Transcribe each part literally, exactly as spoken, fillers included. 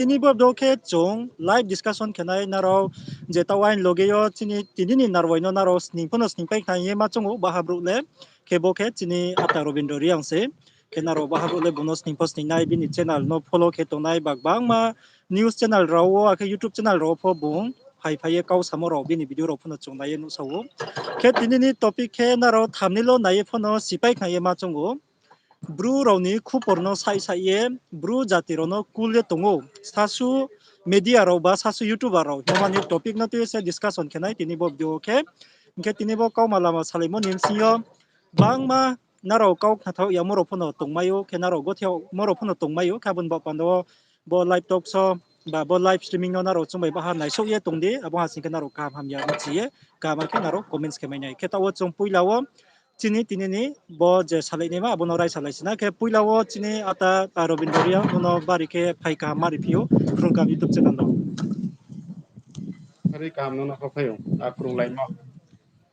Tini bo video khe chung live discussion khe nai nrao je taoh aini loge yo chini tini ni narwai no nrao sning pho no sning pai khna ye ma choung ou baha brouh le. Khe bo khe chini ata Robindro Reang se. Khe nrao baha brouh le bung no sning pho sning nai, bini channel no follow khe tongnai ba gbangma news channel rao wo, akhe YouTube channel rao pho bung phai phai ye kau samo rao, bini video rao pho no chung nai ye nuhsao ou. Khe tini ni topic khe nrao thumbnail wo nai ye pho no sipai khna ye ma choung ou. Bru rao ni khupor no saih saih ye, Bru jati rao no kul ye tong ou. Sasu media rao ba sasu YouTuber rao hingmo ni topic no tui ye se discussion khe nai tini bo video khe. Hing khe tini bo kauma lama salaimo ni bsing yo gbangma nrao kau khnathaoh yamo rao pho no tongmai ou, khe nrao gothemo rao pho no tongmai ou, khe abo ni baoh panda wo bo live talk show ba bo live streaming no nrao chung bai baha naisouh ye tong di, abo ha sing khe nrao kaham hamya bchi ye, kaham khe nrao comments khe mai nai. Khe taoh wo chung poila wo chini tini ni bo je salainaima abo no raisa lai si na. Khe poila wo chini ata, a, Robindro Reang, nung no bari khe phai kaham ma ri phi ou, Phrung Kaham YouTube channel no. Bari kaham nung no kha phai ou, a, krunglaimo.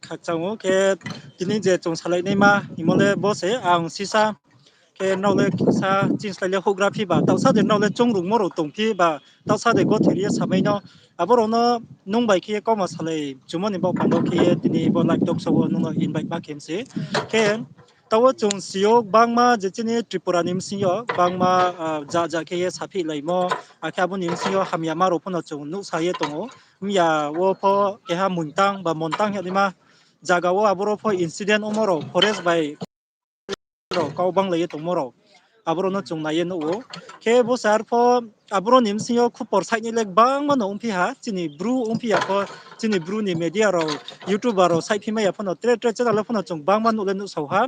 Khakchang ou, khe tini je chung salainaima hingmo le bo se, ang sisa khe nrao le sa chini slái le houhgra phi ba, taohsa de nrao le choungrungmo rao tong phi ba, taohsa de gotheri ye samai no, abo rao no nung bai khe ye kauma salai chumo ni baoh panda khe ye tini bo live talk show wo nung no invite ma khe mi se. Khe taoh wo chung si ou gbangma je chini Tripura ni bsing yo gbangma, a, ja ja khe ye saphihlaimo, akhe abo ni bsing yo hamyama rao pho no chung nuhsa ye tong ou. Mya wo pho keha Muntang ba Montang hingnaima zaga wo aboro pho incident ongmo rao forest bai rao kau banglai ye tongmo rao, aboro no chung nai ye nuh ou. Khe bo se arpho aboro ni bsing yo khupor saih ni le gbangma no ongphi ha, chini Bru ongphi ya pho, chini Bru ni media rao, YouTuber rao saihphi mai ya pho no, tre tre channel pho no chung gbangma nuh le nuhsao ha.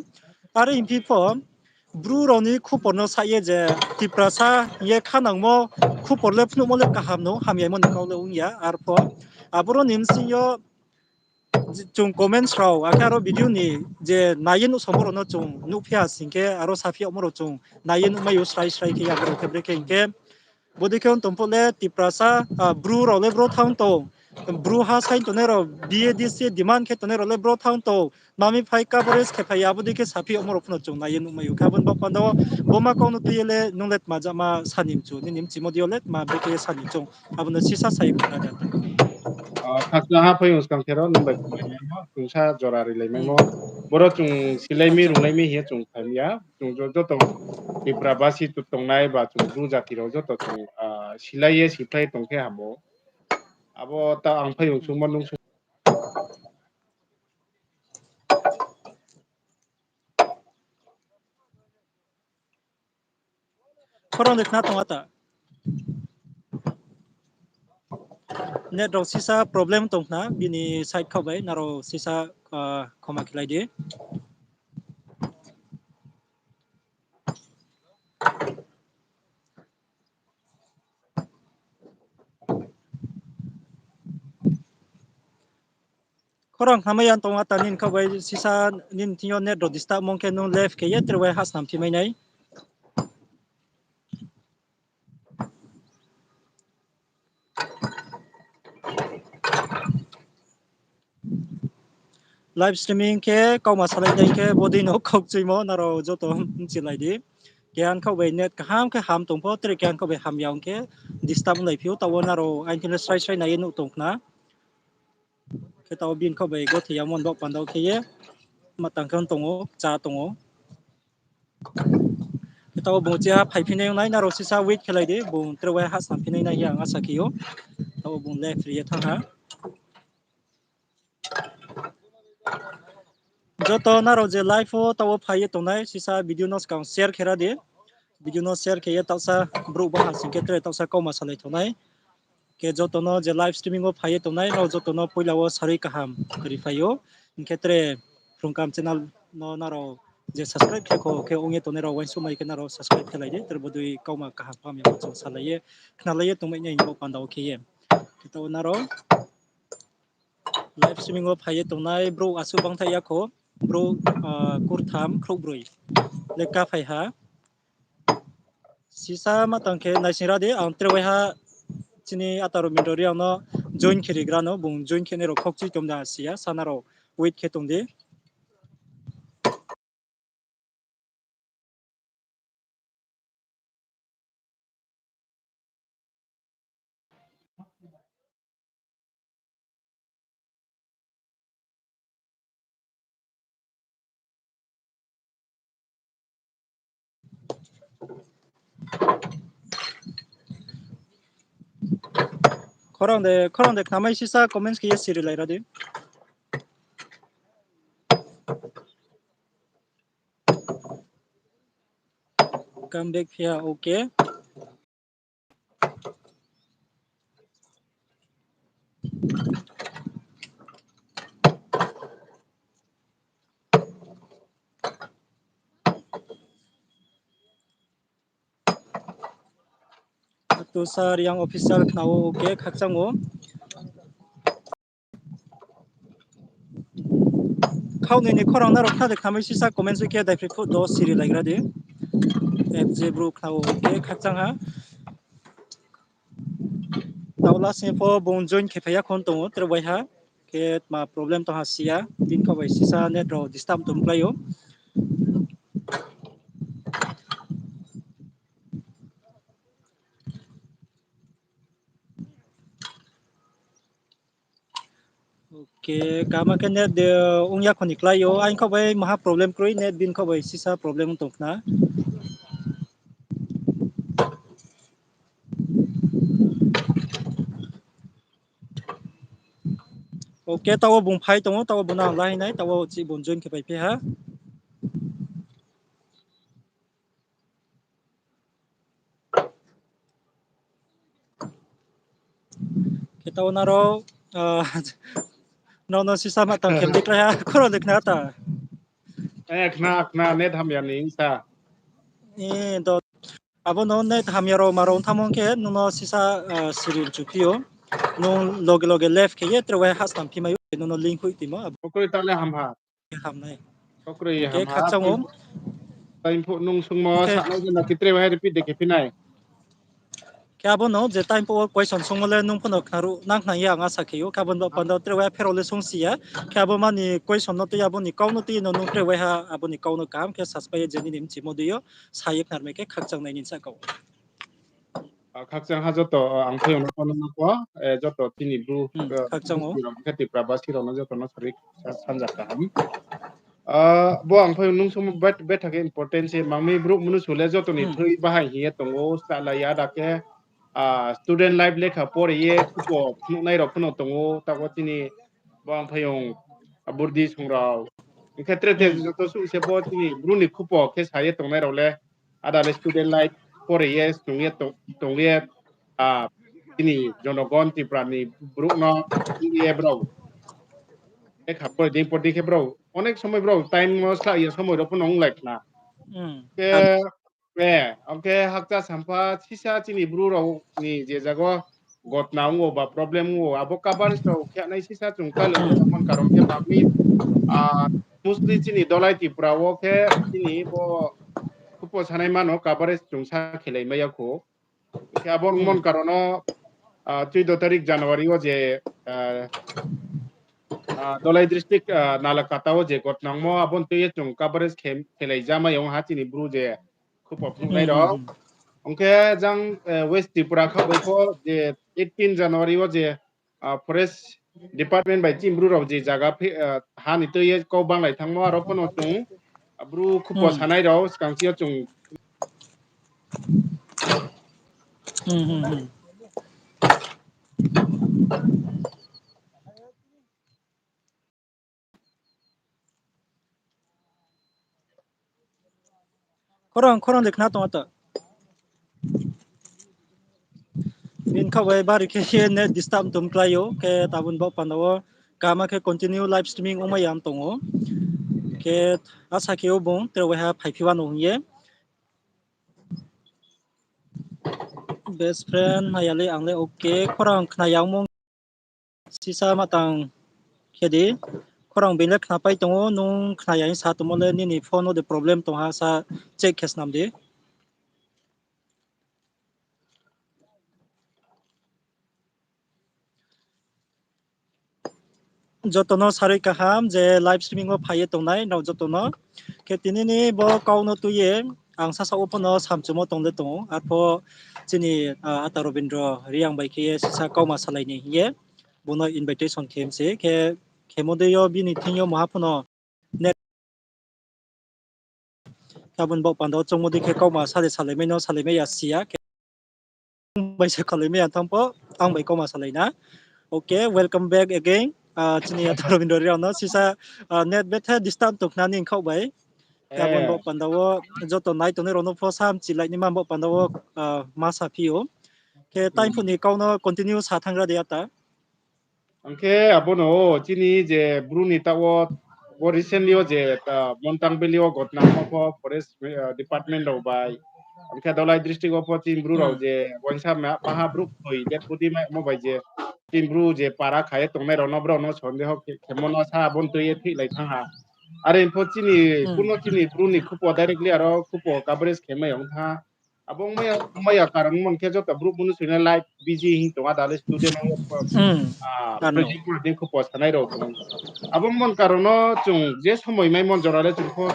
Are hingphi pho Bru rao ni khupor no saih ye je Tiprasa hing ye khanangmo khupor le phnuhmo le kaham no, hamyaimo ni kau le ong ya. Arpho aboro ni bsing yo chung comments rao, akhe aro video ni je nai ye nuhsaomo rao no chung nuhphi ha sing khe, aro saphi yagmo rao chung nai ye nuhmai ou srai srai khe, abo rao khe brekhe hing khe, bodei khe ong tong phuh le Tiprasa, a, Bru rao le bro thanng tong, Bru ha saing tongnai rao, B A D C demand khe tongnai rao le bro thanng tong, mami phai coverage khe phai ya, abo dei khe saphi yagmo rao pho no chung nai ye nuhmai ou. Khe abo ni baoh panda wo bo ma kau no tui ye le nung le tma jama sa ni mchu, nini mchimo dei yo le tma brekhe ye sa ni chung, abo no sisa sa ye khna da. A, khakchang ha phai ou skang khe ro, nung bai khumlai mai no, chung sa jora rilai mai no. Boro chung silai mi, runglai mi hing ye chung phai mi ya. Chung jo-, joto Tipra basi tu tongnai ba chung Bru jati rao joto chung, a, silai ye siphlai tong khe ham ou. Abo ta ang phai ou sungmo nung sung Khorang de khna tong ata. Net rao sisa problem tong khna, bini side khaoh bai, nrao sisa, ah, khoma khelai di. Khorang khnamai ya tong ata nini khaoh bai sisa nini thing yo net rao disturb mong khe nung left khe ye tre wai ha snam phi mai nai. Live streaming khe kauma salai nai khe bodei no khaukchuimo nrao joto mchilai di. Keha ni khaoh bai net kaham khe ham tong pho, tre keha ni khaoh bai hamya ong khe disturb onglai phi ou, taoh wo nrao aini thing le srai srai nai ye nuh tong khna. Khe taoh wo bini khaoh bai gothi yamo ni baoh panda wo khe ye, ma tang khe ong tong ou, kchá tong ou. Khe taoh wo bung chiha phaiphi nai ong nai, nrao sisa wait khelai di, bung tre wai ha snam phi nai nai hing ye ang asa khe ou. Taoh wo bung left ri ye thanng ha. Joto nrao je live wo taoh wo phai ye tongnai, sisa video no skang share khe ra di. Video no share khe ye taohsa brouh bang ha sing khe tre taohsa kauma salai tongnai. Khe joto no je live streaming wo phai ye tongnai, nrao joto no poila wo sarui kaham ri phai ou. Hing khe tre Phrung Kaham channel no nrao je subscribe khe kho khe ong ye tongnai rao uaingsouhmai khe nrao subscribe khelai di. Tre bodei kauma kaham kaham ya chung salai ye, khnalai ye tongmai nai hing bo panda wo khe ye. Khe taoh wo nrao live streaming wo phai ye tongnai brouh asuh bangthaih ya kho, brouh, ah, kurtham khrouhbroi le ká phai ha. Sisa ma tang khe naising ra di, ang tre waiha chini ata Robindro Reang no join khe rigra no, bung join khe nai rao khaukchui tong da si ya, sana rao wait khe tong di. Khorang de, khorang de khnamai sisa comments khe ye siri lai ra di. Come back here, okay. Tusa Reang official khna ou, okay, khakchang ou. Khaunoi ni khorang nrao khna de khnamai sisa comments khe daiphroi phuh do siri lai ra di. F J bru khna ou, okay, khakchang ha. Tao last ni pho bung join khe phai ya khon tong ou, tre waiha. Khe tma problem tong ha si ya, bini khaoh bai sisa net rao disturb tong klái ou. Okay, kama khe net de ong ya khoni klái ou, aini khaoh bai maha problem kroi, net bini khaoh bai sisa problem tong khna. Okay, tao bung phai tong ou, tao bung nang lahi nai, tao chih bung join khe pai phi ha. Khe tao nrao, ah, nrao no sisa ma tang khe di klái ha, khorang de khna ta. Eh, khna, khna, net hamya ni sa. Eh, do. Abo no net hamya rao ma rao thamong khe nung no sisa, ah, siri mchu phi ou. Nung loge loge left khe ye tre waiha snam phi mai ou, nung no link hoih timo. Abo kroi ta le ham ha. Hamnai. Kokroi hamha. Khakchang ou. Time phuh nung sungmo sanai jeno khe tre waiha repeat de khe phi nai. Khe abo no je time phuh wo question sungmo le nung pho no khnaruh nang khna ye ang asa khe ou. Khe abo ni baoh panda tre waiha pherao le sung si ya. Khe abo mani question no tui abo ni kau no tui no nung tre waiha abo ni kau no kaham khe saspai ye je nini mchimo dei yo sa ye khnarmai khe khakchang nai ni sa kau. Ah, khakchang ha joto, ah, ang phaiyong no pho nung no pho, eh, joto chini Bru, eh, khakchang ou. Bru rao khe Tipra basi rao no joto no sari sa-, sanja kaham. Ah, bo ang phaiyong nung sung bet-, betha khe important se, mangmi brouh mnusu le joto ni thui bahai hing ye tong ou, chalai ya da khe, ah, student life lekha pore ye khupo phnuhnai rao pho no tong ou, taoh wo chini bo ang phaiyong, ah, burdi song rao. Hing khe tre tre joto suh se bo chini Bru ni khupo khe sa ye tongnai rao le, ada le student life pore ye, snung ye tong, tong ye, ah, chini jonogon Tipra ni brouh no, ye brao. Lekha pore dei, pore dei khe brao. Onek somoi brao time no sla ye somoi rao pho no onglai khna. Khe, eh, ong khe hakcha sampha sisa chini Bru rao ni je jaga wo gotna ong ou ba problem ong ou, abo coverage rao khe nai sisa chung kalo ni mon karon khe bangmi, ah, mostly chini Dolai Tipra wo khe chini bo khupo sanai mano coverage chung sa khelai mai ya kho. Khe abo mon karon no, ah, chuido tarik January wo je, ah, ah, Dolai district, ah, Nalakata wo je gotna ongmo abo ni tui ye chung coverage khe-, khelai ja mai ya ong ha chini Bru je khupo phnuhnai rao. Ong khe jang, eh, West Tripura kha bai pho je eighteen January wo je, ah, forest department bai chini Bru rao je zaga phe-, ah, ha ni tui ye kau banglai thanngmo aro pho no chung, ah, Bru khupo sanai rao skang si yo chung Khorang, khorang de khna tong ata. Bini khaoh bai bari khe ye net disturb tong klái ou, khe tabun baoh panda wo kaham khe continue live streaming ongmai ya tong ou. Khe asa khe ou bung tre waiha phaiphi wano hing ye. Best friend, nai ya le ang le okay, khorang khna ya ongmo sisa ma tang khe di. Khorang being le khnapai tong ou, nung khna ya hing sa tongmo le nini phone wo de problem tong ha sa check khe snam di. Joto no sarui kaham je live streaming wo phai ye tongnai nrao joto no. Khe tini ni bo kau no tui ye ang sasa wo pho no samchumo tong le tong ou. Arpho chini, ah, ata Robindro Reang bai khe ye sisa kauma salai ni hing ye bung no invitation khe mi se. Khe khemo dei yo bini thing yo maha pho no net. Tabon bo panda wo chungmo dei khe kauma sade salaimai no salaimai ya si ya khe. Ang bai se khalaimai ya thanng pho, ang bai kauma salai na. Okay, welcome back again. Ah, chini yathar Rabindra Reang no sisa, ah, net bethe disturb tong khna ni khaoh bai. Tabon bo panda wo joto nai tongnai rao no pho sam chilai ni man bo panda wo, ah, ma sa phi ou. Khe time phuh ni kau no continue sa thanng ra de ata. Ang khe abo no, o, chini je Bru ni taoh wo, bo recently wo je, ah, Montang Valley wo gotna mo pho forest, ah, department rao bai. Ang khe Dhalai district wo pho chini Bru rao je, uaingsa ma, maha Bru khoi, dead body mai mo bai je, chini Bru je para kha ye tongnai rao no, brao no sondeho khe, khemo no sa abo no tui ye phihlai thanng ha. Are pho chini, kuno chini Bru ni khupo directly aro khupo coverage khe mai ong tha. Abo ongmai ya, ongmai ya karon mon khe joto Bru mnusu no life busy hing tong, ada le student ong, ah, project pura dei khupo sanai rao tong. Abo mon karon no chung je somoi mai mon jora le chung pho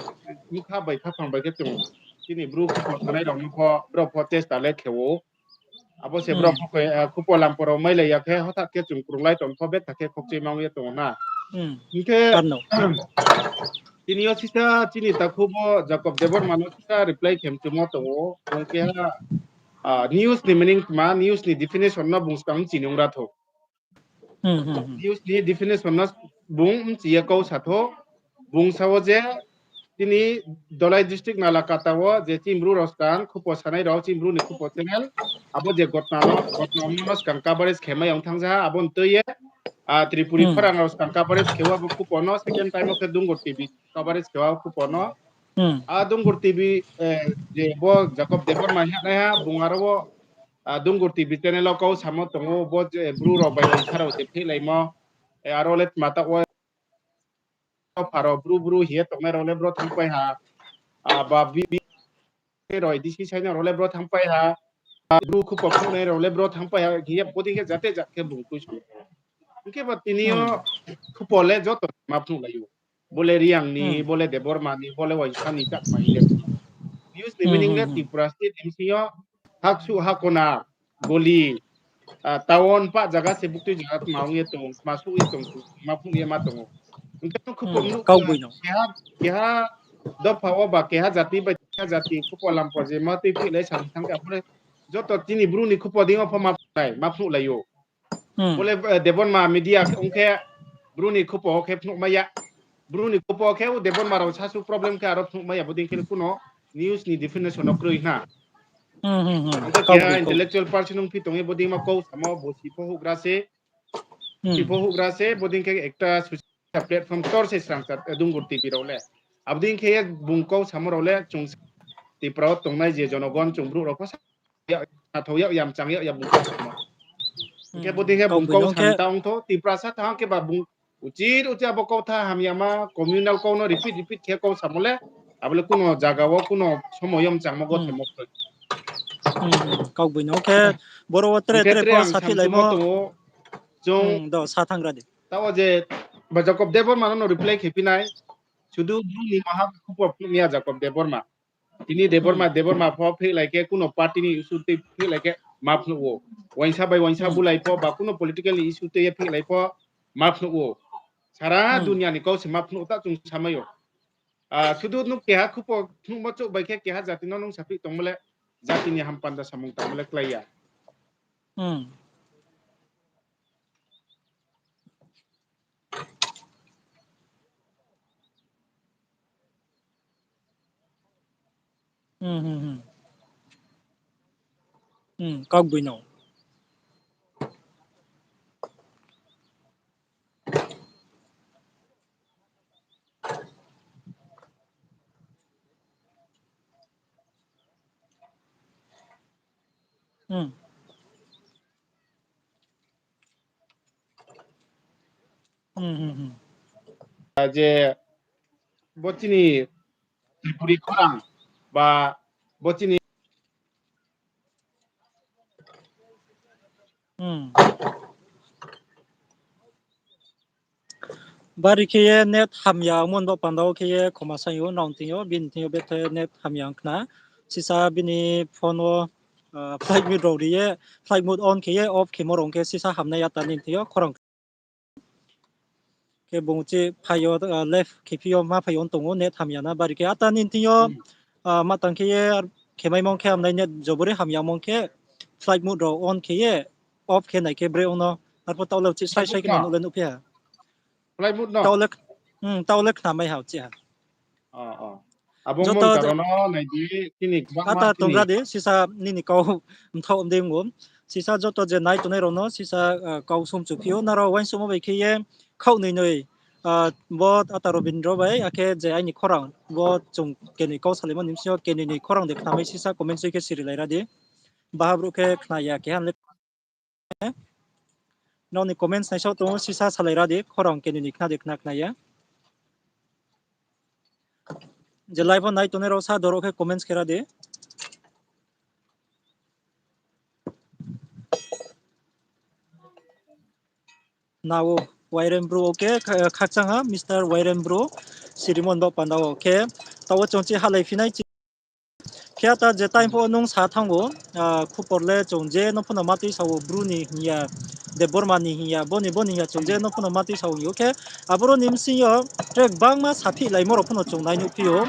bkha bai khaphang bai khe chung chini Bru khupo sanai rao no pho, brao pho chesta le khe ou. Abo se brao pho khe, ah, khupo lampo rao mailai ya khe hothat khe chung krunglai tong pho betha khe khokchoi mang ye tong ou na. Hing khe, tini yo sisa chini takhu bo Jacob Debbarma no sisa reply khe mchumo tong ou. Bung keha, ah, news ni meaning tma, news ni definition no bung skang chini ong ra thou. News ni definition no bung mchi ye kau sa thou. Bung sa wo je, tini Dhalai district Nalakata wo je chini Bru rao skang khupo sanai rao, chini Bru ni khupo channel, abo je gotna no, gotna no skang coverage khe mai ong thanng ja ha, abo no tui ye, ah, Tripuri khorang rao skang coverage khe wo abo khupo no, second time wo khe Dungur T V coverage khe wo khupo no. Ah, Dungur T V, eh, je bo Jacob Debbarma hing nai ha, bung aro wo, ah, Dungur T V channel wo kau samo tong ou, bo je Bru rao bai uaingsa rao je phihlaimo, eh, aro le tma taoh wo, pha rao Bru Bru hing ye tongnai rao le bro thanngpai ha, ah, ba bi, bi, rao D C sainai rao le bro thanngpai ha, ah, Bru khupo phnuhnai rao le bro thanngpai ha, hing ye bodei khe jate jat khe bung kuisu. Hing khe ba tini yo khupo le joto ma phnuhlai ou. Bo le Reang ni, bo le Debbarma ni, bo le uaingsa ni, Chakma ni le. News ni meaning le Tripura state ni bsing yo haksuh hakona, goli, ah, town pah zaga se buktui zaga tma ong ye tong, tma suh ye tong, ma phnuh ye ma tong ou. Hing khe no khupo nuh, keha, keha dopha wo ba keha jati bai keha jati khupo lampo je ma tui phihlai sa thanng khe, abo le joto chini Bru ni khupo deing yo pho ma phnuhlai, ma phnuhlai ou. Bo le, eh, Debbarma media ong khe, Bru ni khupo khe phnuhmai ya. Bru ni khupo khe o Debbarma rao sasu problem khe aro phnuhmai ya, bodei khe kuno news ni definition no kroi hna. Ang khe keha intellectual person ong phi tong ye bodei ma kau samo, bo si pho houhgra se, si pho houhgra se, bodei khe ekta social platform ktor se srang sa, eh, Dungur T V rao le. Abodei khe ye bung kau samo rao le chung Tripura wo tongnai je jonogon chung Bru rao pho sa, ya, sathao yag ya, mchang yag ya bung kau samo. Hing khe bodei khe bung kau sa ta ong thou, Tiprasa thanng khe ba bung uchit uchit abo kautha hamyama communal kau no repeat repeat khe kau samo le, abo le kuno zaga wo kuno somoi yo mchangmo gothemo kroi. Kaugboino khe boro wo tre tre pho saphilaimo tong ou. Chung do sa thanng ra di. Taoh je ba Jacob Debbarma no reply khe phi nai. Sudu Bru ni maha khupo phnuh ya Jacob Debbarma. Tini Debbarma, Debbarma pho phihlai khe kuno party ni issue tui phihlai khe ma phnuh ou. Uaingsa bai uaingsa bulai pho ba kuno political ni issue tui ye phihlai pho ma phnuh ou. Sara dunia ni kau se ma phnuh ta chung samai ou. Ah, sudu nung keha khupo phnuhmo chouh bai khe keha jati no nung saphi tongmo le, jati ni hampanda samung tangmo le klái ya. Kaugboino. Je bo chini Tripuri khorang ba bo chini Bari khe ye net hamya ongmo ni bo panda wo khe ye khoma sai ou, nrao thing yo, bini thing yo bethe net hamya ong khna. Sisa bini phone wo, ah, flight mode rao ri ye, flight mode on khe ye off khemo rao khe sisa hamnai ata ni thing yo khorang. Khe bung chi phai yo, ah, left khe phi yo ma phai yo tong ou, net hamya na bari khe ata ni thing yo, ah, ma tang khe ye, ar khemaimo khe hamnai net jobori hamyamo khe flight mode rao on khe ye, off khe nai khe bre ong no, arphuh taoh le chih sai sai khe nai nuh le nuhphi ha. Flight mode no? Taoh le, hmm, taoh le khnamai ha chih ha. Oh, oh. Abo joto mon je- karon no nai di, chini gbangma ata chini tongra di, sisa nini kau mthaoh dei ong ou. Sisa joto je nai tongnai rao no, sisa, ah, kau sumchu phi ou, nrao uaingsouhmo bai khe ye, khaoh noi noi, ah, bo ata Robindro bai, akhe je aini khorang, bo chung kenoi kau salaimo ni bsing yo kenoi ni khorang de khnamai sisa comment soi khe siri lai ra di. Baha brouh khe khna ya, keha le Nrao ni comments naisao tong ou, sisa salai ra di, khorang kenoi ni khna de khna khna ya. Je live wo nai tongnai rao sa doro khe comments khe ra di. Na o, Wairem Bru, okay, kha-, khakchang ha, Mister Wairem Bru, sirimon bo panda wo, okay, taoh wo chung chi halai phi nai chi. Khe ata je time pho nung sa thanng ou, ah, khupor le chung je no phuno ma tuisa ou, Bru ni hing ya, Debbarma ni hing ya, bo ni, bo ni hing ya, chung je no phuno ma tuisa ou, okay, aboro ni bsing yo, tre gbangma saphihlaimo rao phuno chung nai nuhphi ou,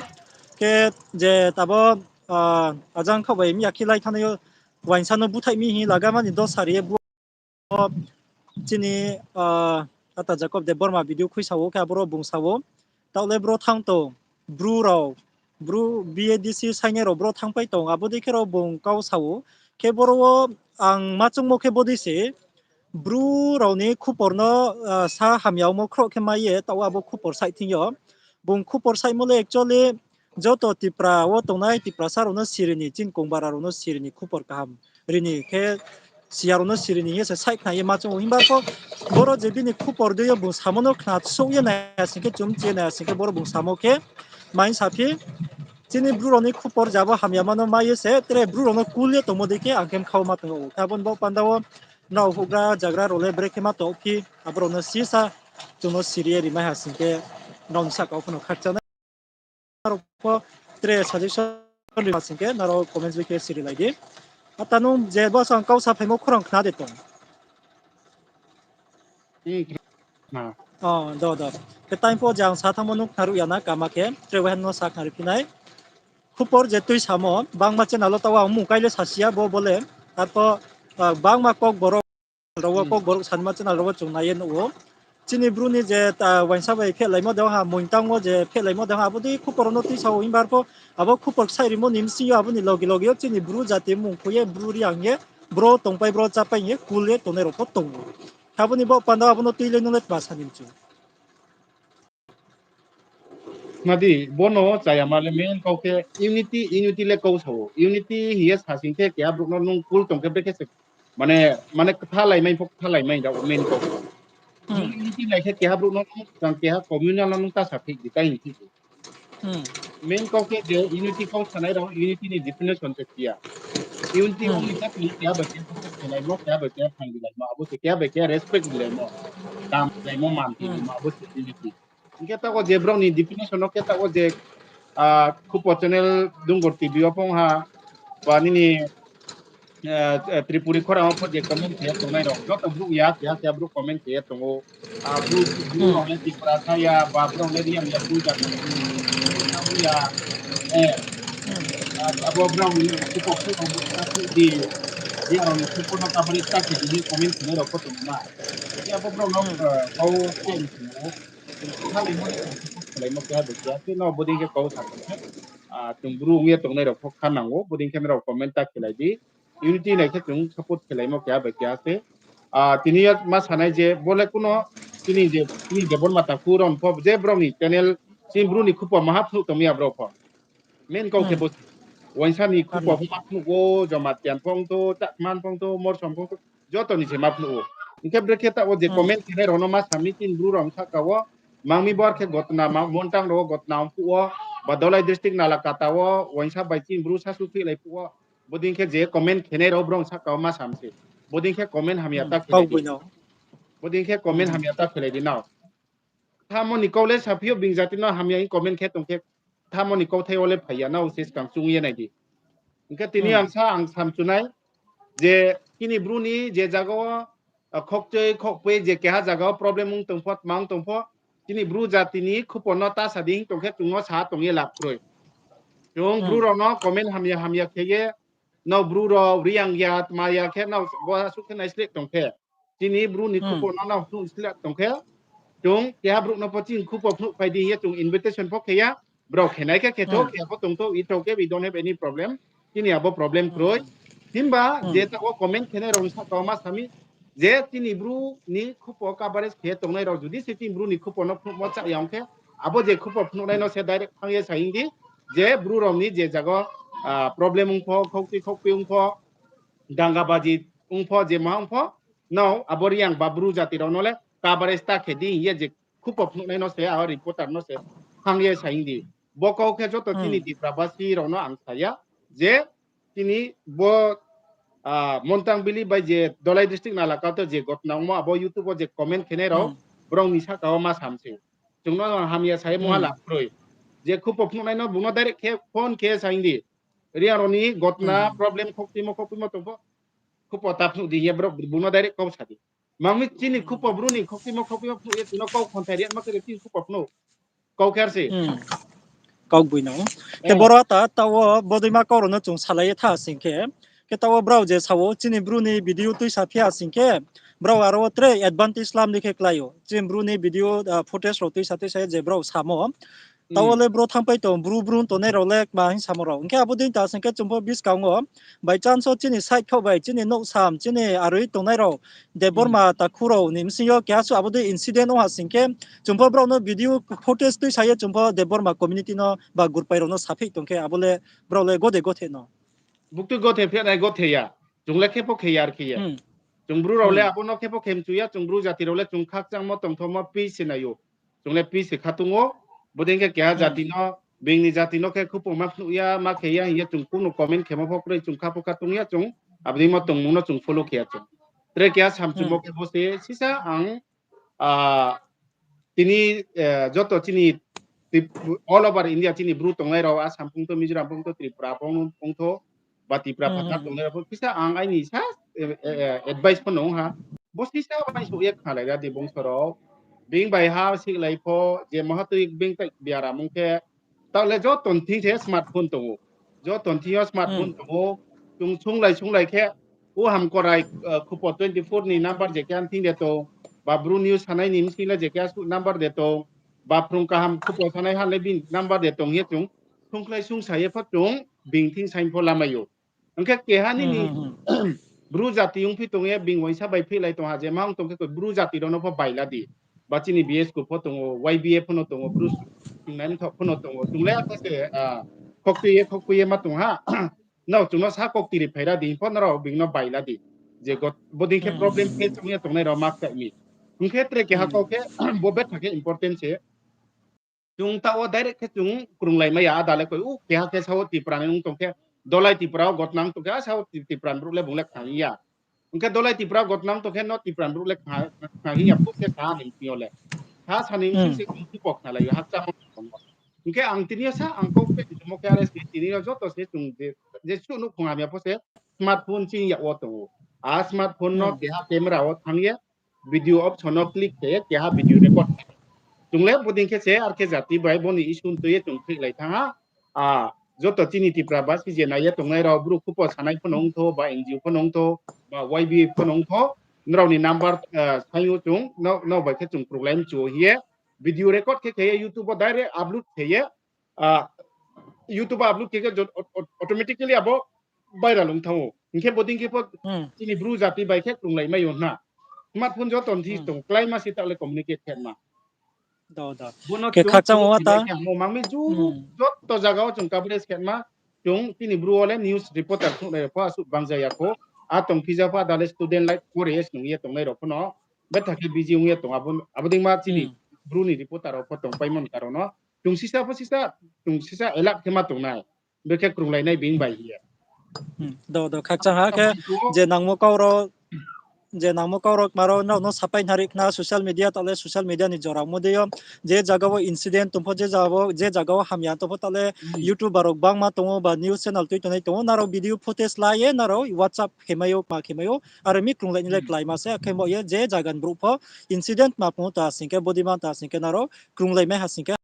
khe je tabo, ah, ajang khaoh bai mi ya khe lai thanngnai yo, uaingsa no búthaih mi hing laga mani dos sari ye bu chini, ah, ata Jacob Debbarma video khuisa ou khe aboro bung sa ou. Taoh le bro thanng tong, Bru rao, Bru B A D C sainai rao bro thanngpai tong, abo dei khe rao bung kau sa ou. Khe boro wo ang ma choungmo khe bo dei se, Bru rao ni khupor no, ah, sa hamya omo khroh khe mai ye, taoh abo khupor saih thing yo. Bung khupor saihmo le actually joto Tipra wo tongnai Tiprasa rao no siri ni, chini kongbara rao no siri ni khupor kaham ri ni khe siya rao no siri ni hing ye se saih khna ye ma choung ou. Himba pho boro je bini khupor dei yo bung samo no khna souh ye nai ya sing khe, chumchi ye nai ya sing khe, boro bung samo khe maing sa phi, chini Bru rao ni khupor jabo hamyama no mai ye se, tre Bru rao no kul ye tongmo dei khe ang khe mkha wo ma tong ou. Khe abo ni bo panda wo nrao houhgra jagra rao le brekhe ma tong phi, abo rao no sisa chung no siri ye rimai ha sing khe, nrao ni sahka wo phuno khakchang nai. Nrao pho tre suggestion ri ha sing khe, nrao comments bai khe siri lai di. Ata nung je bo sang kau sa phaimo khorang khna de tong. Hmm, khna. Oh, do, do. Khe time pho je ang sa thanngmo nung khna ruh ya na, kama khe, tre waheno sa khna ri phi nai. Khupor je tui samo, bangma channel wo taoh ang mung kai le sasi ya bo, bo le. Arpho, ah, bangma Kokborok rao wo, Kokborok sanma channel rao wo chung nai ye nuh ou. Chini Bru ni je, ah, uaingsa bai phehlaimo de ha, moing tang wo je phehlaimo de ha, abo dei khupor rao no tuisa ou, himba arpho abo khupor ksaih rimo ni bsing yo abo ni loge loge yo chini Bru jati mung khui ye, Bru Reang ye, bro tongpai, bro chápai hing ye kul ye tongnai rao pho tong ou. Abo ni bo panda abo no tui le nung le tma sa ni mchu. Nadi, bono chayama le main kau khe unity, unity le kau sa ou. Unity hing ye sa sing khe keha brouh no nung kul tong khe brekhe se, mane, mane kthalai mai pho kthalai mai rao main kau. Nung unity lai khe keha brouh no nung, tang keha communal no nung ta sa phik di, tai hing phik di. Main kau khe je unity kau sanai rao, unity ni definition se khe ya. Unity ong ni khe tini keha bai keha support khe laimo, keha bai keha phaing di laimo, abo se keha bai keha respect di laimo, dam di laimo, man di laimo, abo se unity. Hing khe taoh wo je brao ni definition no khe taoh wo je, ah, Khupo channel Dunggor T V wo phong ha, ba nini, eh, eh, Tripuri khorang wo pho je comment khe ye tongnai rao, joto brouh ya, keha keha brouh comment khe ye tong ou. Ah, brouh, brouh rao le Tiprasa ya, ba brao le Reang ya, brouh jati ya, eh, ah, abo brao ni Khupo, Khupo di, Reang rao ni Khupo no kabari ta khe di comment khenai rao pho tong na. Khe abo brao no, eh, kau khe tong ou. Khalaimo, khalaimo keha bai keha khe no bodei khe kau sa tong khe, ah, chung brouh ong ye tongnai rao pho kha nang ou, bodei khe nrao comment ta khelai di. Unity nai khe chung support khelaimo keha bai keha khe. Ah, tini yo ma sanai je, bo le kuno chini je, chini Debbarma takhu rao pho, je brao ni channel, chini bru ni Khupo maha phnuh tong ya brao pho. Main kau khe bo, uaingsa ni Khupo pho ma phnuh ou, Jamatia pho ong thou, Chakma pho ong thou, Morsom pho ong thou, joto ni se ma phnuh ou. Hing khe brekhe taoh wo je comment khenai rao no ma sa mi chini bru rao sahka wo, mang mi bo ar khe gotna, ma-, Montang rao wo gotna ong phuh wo, ba Dhalai district Nalakata wo uaingsa bai chini bru sasu phihlai phuh wo, bodei khe je comment khenai rao brao sahka wo ma sa mi se. Bodei khe comment hamya ta khelai di. Bodei khe comment hamya ta khelai di nao. Kthamo ni kau le saphi yo, being jati no hamya hing comment khe tong khe, kthamo ni kauthai wo le phai ya, nao se skang chung ye nai di. Hing khe tini ang sa, ang samchu nai, je chini bru ni je zaga wo, ah, khokchoi khokpoi je keha zaga wo problem ong tong pho, tma ong tong pho, chini bru jati ni Khupo no ta sa di hing tong khe chung no sa tong ye lab kroi. Chung Bru rao no comment hamya hamya khe ye, nrao Bru rao Reang ya, tma ya khe, nrao bo asuh khe naisleh tong khe, chini Bru ni khupo no nrao phnuh sleh tong khe, chung keha brouh no pho chini khupo phnuh phai di hing ye chung invitation pho khe ya, brao khe nai khe khe thou, khe ya pho tong thou, ito khe, we don't have any problem. Chini abo problem kroi. Himba je taoh wo comment khenai rao ni sahka wo ma sa mi, je chini Bru ni khupo coverage khe tongnai rao judi se chini Bru ni khupo no phnuhmo chá ya ong khe, abo je khupo phnuhnai no se direct thanng ye sa hing di, je Bru rao ni je zaga wo problem ong pho, khokti khokpi ong pho, dangabaji ong pho, je maha ong pho, nrao abo Reang ba Bru jati rao no le coverage ta khe di hing ye je khupo phnuhnai no se, abo reporter no se thanng ye sa hing di. Bo kau khe joto chini Tiprabasi rao no ang sa ya, je chini bo Montang Valley bai je Dholai district ni alaka to je gotna ongmo, abo YouTube wo je comment khenai rao, brao ni sahka wo ma sam se. Chung no hamya sa ye mungha la kroi. Je khupo phnuhnai no bung no direct khe phone khe sa hing di. Reang rao ni gotna problem khokpimo khokpimo tong pho, khupo ta phnuh di hing ye bung no direct kau sa di. Mami chini khupo Bru ni khokpimo khokpimo phnuh ye chung no kau khonthai ri ma khe chini khupo phnuh. Kau khe ar se. Kau boi no. Khe boro ta, taoh wo bodeima kau rao no chung salai ye tha sing khe. Khe taoh wo brao je sa wo chini Bru ni video tuisa phi ya sing khe, brao aro wo tre advantage lam di khe klái ou. Chini Bru ni video footage rao tuisa tuisa ye je brao samo. Taoh wo le bro thanngpai tong, Bru Bru tongnai rao le kma hing samo rao. Hing khe abo dei ta sing khe chung pho buskang wo, by chance wo chini side khaoh bai, chini nouh sam, chini aroi tongnai rao, Debbarma takhu rao ni bsing yo keha suh abo dei incident ong ha sing khe, chung pho brao no video footage tuisa ye chung pho Debbarma community no ba gurpai rao no saphi tong khe, abo le brao le gode gothe no. Buktui gothe phi nai gothe ya. Chung le khe pho khe ya ar khe ye. Chung Bru rao le abo no khe pho khe mchu ya, chung Bru jati rao le chung khakchangmo tongthomo peace se nai ou. Chung le peace se khatung ou. Bodei khe keha jati no, being ni jati no khe khupo ma phnuh ya, ma khe ya hing ye chung kuno comment khemo pho kroi, chung kha pho khatung ya chung, abo dei mo tongmung no chung follow khe ya chung. Tre keha samchumo khe bo se sisa ang tini joto chini all over India chini Bru tongnai rao, Assam pungtho, Mizoram pungtho, Tripura pungtho, ba Tipra phathar tongnai rao pho kisa ang aini sa advice pho nung ha. Bo sisa uaingsouh ye khnalai ra di bungso rao. Being bai ha sihlai pho, je maha tui being tai biaram ong khe, taoh le joto ni thing se smartphone tong ou. Joto ni thing yo smartphone tong ou. Chung sunglai sunglai khe, o Hamkorai khupo twenty four ni number je khe ang thing de tong, ba Bru News sanai ni bsing le je khe asuh number de tong, ba Phrung Kaham khupo sanai ha le bini number de tong ye chung sungkhlai sungsa ye pho chung being thing saing pho lamai ou. Hing khe keha nini Bru jati ongphi tong ye being uaingsa bai phehlai tong ha, je ma ong tong khe koi Bru jati rao no pho baila di. Ba chini B S K pho tong ou, Y B A pho no tong ou, Bru tongnai mthoh pho no tong ou. Chung le akhe se khoktui ye khoktui ye ma tong ha. Nrao chung no sa koktiri phaira di, hing pho nrao being no baila di. Je bodei khe problem khe chung ye tongnai rao ma kchai mi. Hing khe tre keha kau khe, bo betha khe important se. Chung taoh wo direct khe chung krunglaimai ya, ada le koi, u, keha khe sao Tipra ni ong tong khe, Dholai Tipra wo gotnang tong khe, a sao Tipra ni brouh le bung le khna hing ya. Hing khe Dholai Tipra wo gotnang tong khe, no Tipra ni brouh le khna hing ya, phuh khe sa ni bsing yo le. Sa sa ni bsing se chung khupo khnalai yo, hakchang wo tong ou. Hing khe ang tini yo sa, ang kau khe, chumo khe R S P tini yo joto se chung je, je suh nouhkhong hamya pho se, smartphone chini yak wo tong ou. A smartphone no keha camera wo thanng ye, video option no click khe ye keha video record khe. Chung le bodei khe se ar khe jati bai bo ni issue tui ye chung khrih lai thanng ha. Joto chini Tipra basi je nai ye tongnai rao, Bru khupo sanai pho no ong thou, ba N G O pho no ong thou, ba Y B A pho no ong thou, nrao ni number saing ou chung, nrao bai khe chung krunglai mchu hing ye, video record khe khe ye YouTube wo direct upload khe ye, YouTube wo upload khe khe automatically abo viral ong thanng ou. Hing khe bodei khe pho chini Bru jati bai khe krunglaimai yo hna. Smartphone joto ni thing tong, kláima se taoh le communicate khe ma. Bo no khe chung khakchang wo ta khe mo mang mi ju, joto zaga wo chung coverage khe ma. Chung chini Bru wo le news reporter thunglai pho asuh bangja ya pho. A tong phija pho ada le student life pore ye snung ye tongnai rao pho no betha khe busy ong ye tong. Abo dei ma chini Bru ni reporter rao pho tongpaimo ni karon no chung sisa pho sisa, chung sisa alert khe ma tongnai. Bekhe krunglainai being bai hing ye. Do, do, khakchang ha khe je nangmo kau rao, je nangmo kau rao kma rao nrao no sapai nari khna social media, taoh le social media ni jora mo dei yo, je zaga wo incident tong pho, je zaga wo hamya tong pho, taoh le YouTuber rao gbangma tong ou, ba news channel tui tongnai tong ou, nrao video footage la ye nrao WhatsApp khe mai ou, kma khe mai ou, are mi krunglai ni le kláima se, akhe bo ye je zaga ni brouh pho incident ma phung ta sing khe, bodei ma ta sing khe nrao krunglai mai ha sing khe,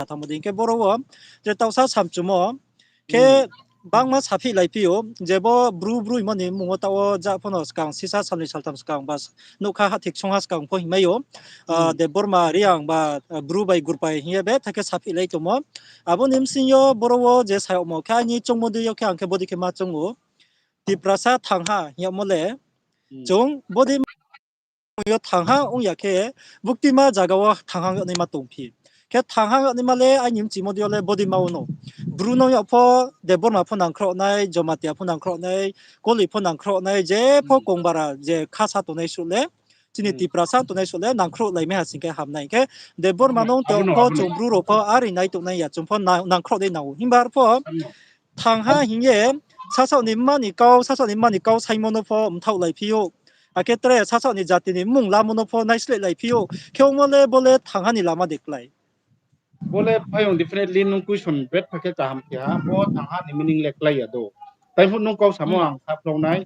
thanngmo dei. Hing khe boro wo je taohsa samchumo khe bangma saphi laiphi ou, je bo Bru Bru hingmo ni mmung wo taoh wo ja pho no skang sisa salnoi saltham skang ba nougkha ha thik songha skang pho hingmai ou. Debbarma, Reang ba Bru bai Gurpai hing ye betha khe saphi lai tongmo. Abo ni bsing yo boro wo je sa yagmo khe aini choungmo dei yo khe ang khe bodei khe ma choung ou. Tiprasa thangha hing yagmo le chung bodei yo thangha ong ya khe, buktima zaga wo thangha yag naima tongphi. Khe thangha yag naima le aini mchimo dei yo le bodei ma wo no. Bru no yag pho, Debbarma pho nangkhrouh nai, Jamatia pho nangkhrouh nai, Koli pho nangkhrouh nai, je pho Kongbara je khasa tongnai suh le, chini Tiprasa tongnai suh le nangkhrouh laimai ha sing khe ham nai. Khe Debbarma no tong pho chung Bru rao pho are nai tongnai ya, chung pho nangkhrouh dei nang ou. Himba arpho thangha hing ye sasaoh ni mma ni kau, sasaoh ni mma ni kau saingmo no pho mthaoh laiphi ou. Akhe tre sasaoh ni jati ni mmung lamo no pho naisleh laiphi ou. Khe ongmo le bo le thangha ni lama de klái? Bo le phaiyong definitely nung question betha khe kaham khe ha, bo thangha ni meaning le klái ya do. Tai pho nung kau samo ang saphlong nai.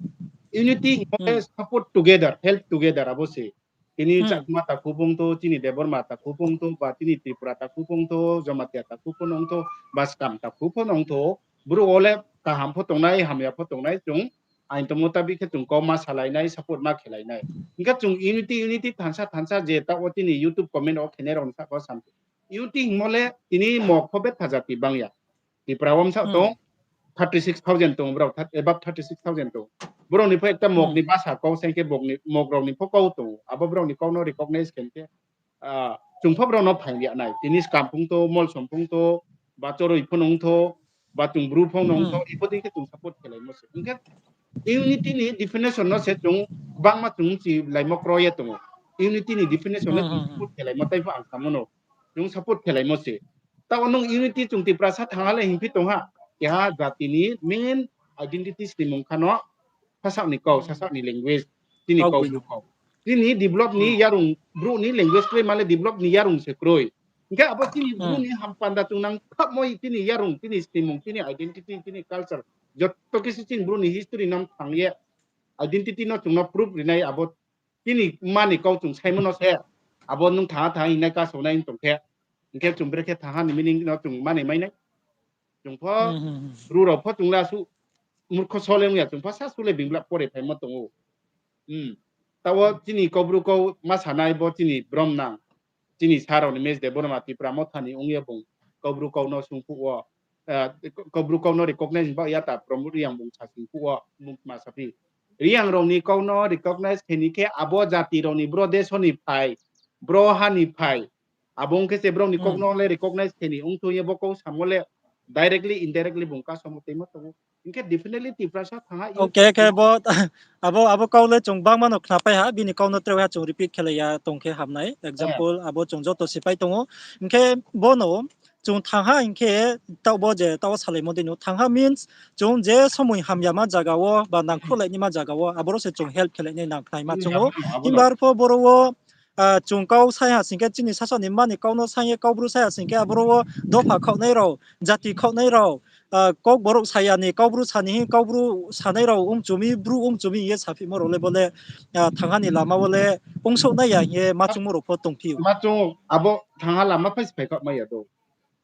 Unity hingmo le support together, help together abo se. Tini Chakma takhu pho ong thou, chini Debbarma takhu pho ong thou, ba chini Tripura takhu pho ong thou, Jamatia takhu pho no ong thou, ba skam takhu pho no ong thou, brouh wo le kaham pho tongnai, hamya pho tongnai, chung ain tongmo tabi khe chung kau ma salai nai, support ma khelai nai. Hing khe chung unity, unity thansa, thansa je taoh wo chini YouTube comment wo khenai rao ni sahka wo sam. Unity hingmo le tini Mog pho betha jati bang ya. Tripura wo bsa tong, thirty six thousand tong, brao above thirty six thousand tong. Brao ni pho ekta Mog ni basa kau saing khe Mog rao ni pho kau tong. Abo brao ni kau no recognize khe khe, chung pho brao no phaing ya nai. Tini skam pho ong thou, molsom pho ong thou, ba choroi pho no ong thou, ba chung Bru pho no ong thou, ibo dei khe chung support khelaimo se. Hing khe unity ni definition no se chung gbangma chung mchi laimo kro ye tong ou. Unity ni definition no chung support khelaimo tai pho ang samo no. Chung support khelaimo se. Taoh nung unity chung Tiprasa thangha le hingphi tong ha. Keha jati ni main identity snimung kha no sasaoh ni kau, sasaoh ni language, chini kau, kau. Chini develop ni yarung, brouh ni language kroi ma le develop ni yarung se kroi. Hing khe abo chini Bru ni hampanda chung nang khapmo chini yarung, chini snimung, chini identity, chini culture. Joto kisu chini Bru ni history no thang ye identity no chung no proof rinai abo chini mma ni kau chung saimo no se. Abo nung thangha thangha hingnai kasonai tong khe. Hing khe chung brekhe thangha ni meaning no chung manai mai nai. Chung pho, Bru rao pho chung le asuh murkho so le ong ya, chung pho sa su le bingblak pore phaimo tong ou. Taoh wo chini Kaubru kau ma sanai bo chini brom nang. Chini sa rao ni Mech Debbarma Tipra Motha ni ong ye bung Kaubru kau no sung phuh wo, Kaubru kau no recognize hing ba ya ta Pramod Reang bung sa sing phuh wo bung ma saphi. Reang rao ni kau no recognize khe ni khe abo jati rao ni bro deso ni phai, bro ha ni phai. Abo ong khe se brao ni kau no le recognize khe ni ong thou ye bo kau samo le directly, indirectly bung kasomo teimo tong ou. Hing khe definitely Tiprasa thangha. Khe khe bo, abo, abo kau le chung gbangma no khnapai ha, bini kau no treo ha chung repeat khelai ya tong khe hamnai. Example, abo chung joto sipai tong ou. Hing khe bo no chung thangha hing khe taoh bo je taoh wo salaimo dei no thangha means chung je somoi hamyama zaga wo ba nangkhruhlai naima zaga wo aboro se chung help khelai nai nang khnaima chung ou. Himba arpho boro wo chung kau sai ha sing khe chini sasaoh ni mma ni kau no sai ye Kaubru sai ha sing khe aboro wo dopha khaohnai rao, jati khaohnai rao, Kokborok saya ni Kaubru sa ni hing Kaubru sanai rao ongchu mi, Bru ongchu mi hing ye saphimo rao le bo le thangha ni lama wo le ongsouh nai ya hing ye ma chungmo rao pho tongphi ou. Ma chung abo thangha lama phai se phai khaoh mai ya do.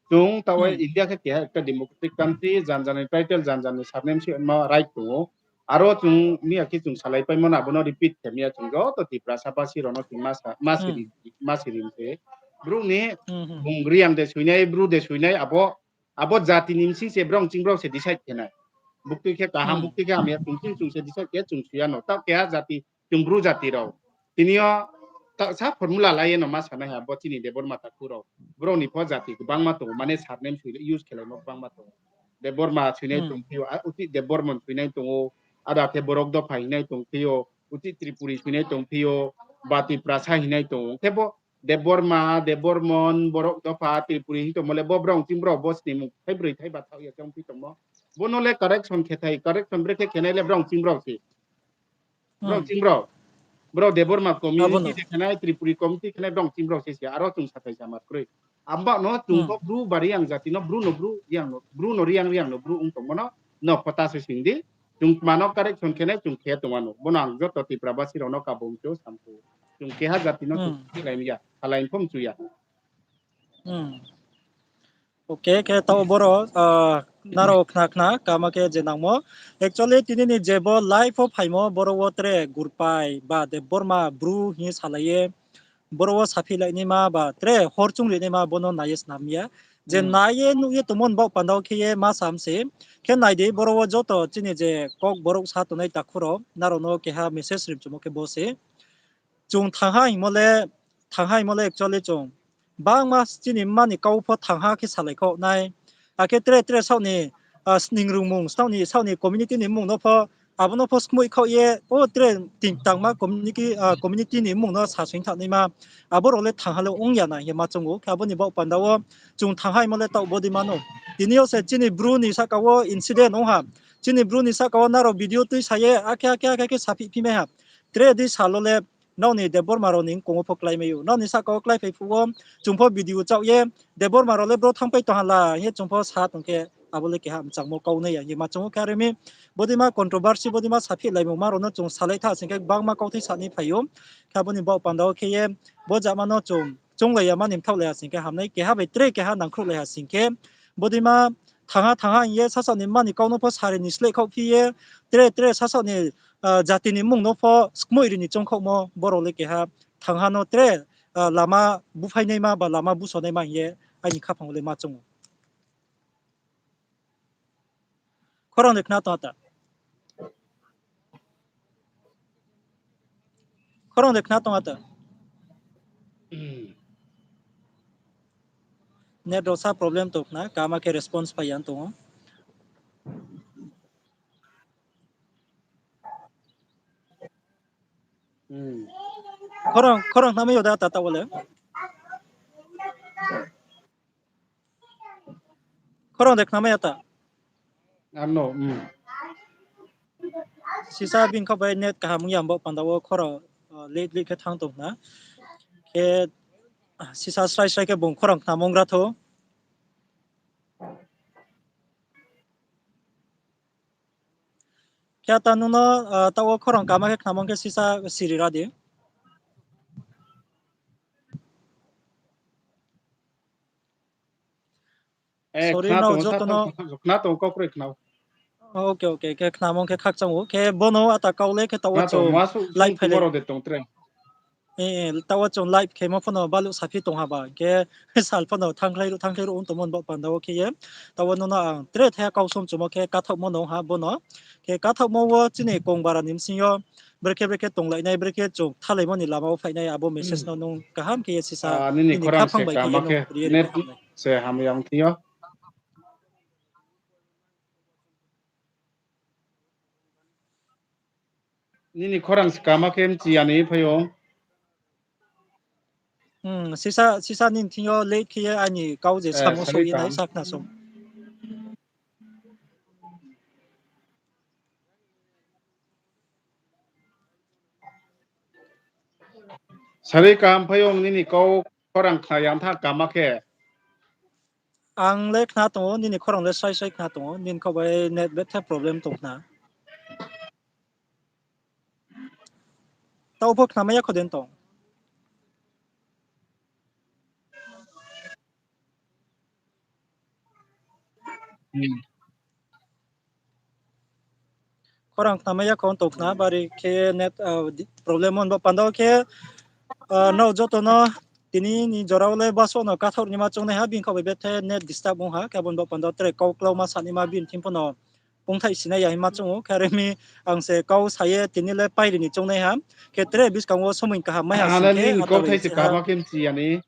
Chung taoh wo India khe keha ekta democratic country, jan jan ni title, jan jan ni surname se ma right tong ou. Aro chung mi ya khe chung salaipaimo no abo no repeat khe mi ya chung joto Tiprasa basi rao no chung ma sa, ma siri, ma siri se. Bru ni bung Reang de soinai, Bru de soinai, abo, abo jati ni bsing se brao ching brao se decide khe nai. Buktui khe kaham, buktui khe hamya, chung ching chung se decide khe chung sui ya no. Taoh keha jati, chung Bru jati rao. Tini yo sa formula lai ye no ma sanai ha, bo chini Debbarma takhu rao. Brao ni pho jati gbangma tong ou, mane surname sui use khelaimo gbangma tong ou. Debbarma soinai tongphi ou, uchih Debbarman soinai tong ou, ada khe Borok dopha hingnai tongphi ou, uchih Tripuri soinai tongphi ou, ba Tiprasa hingnai tong ou. Khe bo Debbarma, Debbarman, Borok dopha, Tripuri hing tongmo le bo brao ching brao bo snimung thaibroi thaiba thaoh ya chongphi tongmo. Bo no le correction khe thai, correction brekhe khenai le brao ching brao se. Brao ching brao. Brao Debbarma community de khenai, Tripuri community khenai brao ching brao se se, aro chung sathai sama kroi. Abo no chung pho Bru ba Reang jati no, Bru no Bru, Reang no, Bru no Reang, Reang no Bru ong tongmo no, no pho ta se sing di. Chung mano correction khenai chung khe tongma no. Bo no ang joto Tipra basi rao no kabo mchu samchu. Chung keha jati no chung khe lai ya, salai phom chu ya. Okay, khe taoh boro, ah, nrao khna khna, kaham khe je nangmo. Actually, tini ni je bo live wo phaimo, boro wo tre Gurpai ba Debbarma Bru hing ye salai ye, boro wo saphi lai naima ba tre hor chung ri naima, bo no nai ye snam ya. Je nai ye nuh ye tongmo ni baoh panda wo khe ye ma sam se. Khe nai di, boro wo joto chini je Kokborok sa tongnai takhu rao, nrao no keha message rim chumo khe bo se. Chung thangha hingmo le, thangha hingmo le actually chung bangma chini mma ni kau pho thangha khe salai khaoh nai. Akhe tre tre saoh ni, ah, sning rungmung, saoh ni, saoh ni community ni mmung no pho, abo no pho skmoih khaoh ye, o tre ting tangma community, ah, community ni mmung no sasoing tha naima, abo rao le thangha le ong ya na hing ye ma chung ou. Khe abo ni baoh panda wo chung thangha hingmo le taoh bodei ma no. Tini yo se chini Bru ni sahka wo incident ong ha. Chini Bru ni sahka wo nrao video tuisa ye, akhe, akhe, akhe, akhe saphi phi mai ha. Tre di sal wo le nrao ni Debbarma rao ni mkong wo pho kláimai ou. Nrao ni sahka wo kláiphai phuh wo, chung pho video chaoh ye, Debbarma rao le bro thanngpai tong ha la hing ye chung pho sa tong khe, abo le keha mchangmo kau nai ya hing ye ma chung ou. Khe are mi, bodei ma controversy, bodei ma saphi laimungma rao no chung salai tha sing khe gbangma kauthai sa ni phai ou. Khe abo ni baoh panda wo khe ye, bo jama no chung, chounglai ya ma ni mthaohlai ha sing khe hamnai, keha bai tre keha nangkhruhlai ha sing khe, bodei ma thangha thangha hing ye sasaoh ni mma ni kau no pho sari ni sleh khaoh phi ye, tre tre sasaoh ni, ah, jati ni mmung no pho skmoih ri ni choung khaohmo, boro le keha thangha no tre, ah, lama buphai naima ba lama buso naima hing ye aini khaphang wo le ma chung ou. Khorang de khna tong ata. Khorang de khna tong ata. Net rao sa problem tong khna, kaham khe response phai ya tong ou. Khorang, khorang khnamai yo da tata wo le. Khorang de khnamai ya ta? Ano, mm. Sisa bini kha bai net kaham ong ya, bo panda wo khorang, uh, late late khe thanng tong na. Khe, sisa srai srai khe bung khorang khnamung ra thou. Khe ata nung no, ah, taoh wo khorang kama khe khnamung khe sisa siri ra di. Eh, sorry, khna nrao tong, joto no khna tong, kau kroi khna ou. Okay, okay, khe khnamung khe khakchang ou. Khe bono ata kau le khe taoh wo chung live phai lai. Eh, eh, taoh wo chung live khemo pho no baluh saphi tong ha ba, khe sal pho no thangkhlai ruh, thangkhlai ruh ong tongmo ni baoh panda wo khe ye. Taoh wo nono ang tre thaiha kau som chumo khe kathaohmo no ha bono. Khe kathaohmo wo chini kong bara ni bsing yo brekhe brekhe tonglai nai, brekhe chung thalaimo ni lama wo phai nai, abo message no nung kaham khe ye sisa, ah, nini khaphang bai khe ye nung ri ye ri se hamya ong thing yo. Nini khorang se kama khe mchi ya ni phai ou. Hmm, sisa, sisa nini thing yo late khe ye aini kau je samo soi ye nai sa khna song. Sari kaham phai ou, nini kau khorang khna ya tha kama khe. Ang le khna tong ou, nini khorang le srai srai khna tong ou, nini kau bai net betha problem tong khna. Taoh pho khnamai ya kho den tong. Khorang khnamai ya kho tong khna, bari khe net, ah, problem on bo panda wo khe, ah, nrao joto no tini ni jora wo le baso no kathaoh ni ma choung nai ha, bini kau bai bethe net disturb ong ha, khe abo ni bo panda wo tre kau klau ma sa ni ma bini thing pho no ongthai sinai ya hima choung ou, khe are mi ang se kau sa ye tini le pairi ni choung nai ha, khe tre buskang wo somoi kaham mai ha sing khe, nini kau thai se kaham khe mchi ya ni.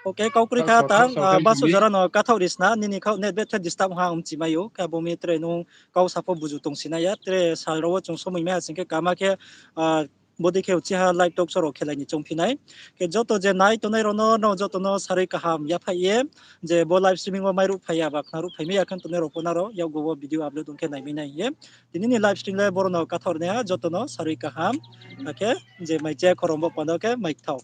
Okay, kau kroi kha ta, ah, baso jora no kathaoh ri sna, nini kau net bethe disturb ha mchi mai ou, khe abo mi tre nung kau sa pho buju tong sinai ya, tre sal rao wo chung somoi mai ha sing khe kaham khe, ah, bodei khe uchih ha live talk show rao khelai ni choungphi nai. Khe joto je nai tongnai rao no, nrao joto no sarui kaham yaphai ye, je bo live streaming wo mairuh phai ya ba khnaruh phai mai ya khe tongnai rao pho nrao yakgu wo video upload ong khe naimai nai hing ye. Tini ni live stream le boro no kathaoh ri nai ha, joto no sarui kaham. Akhe je mai che khorang bo panda khe mai kthao.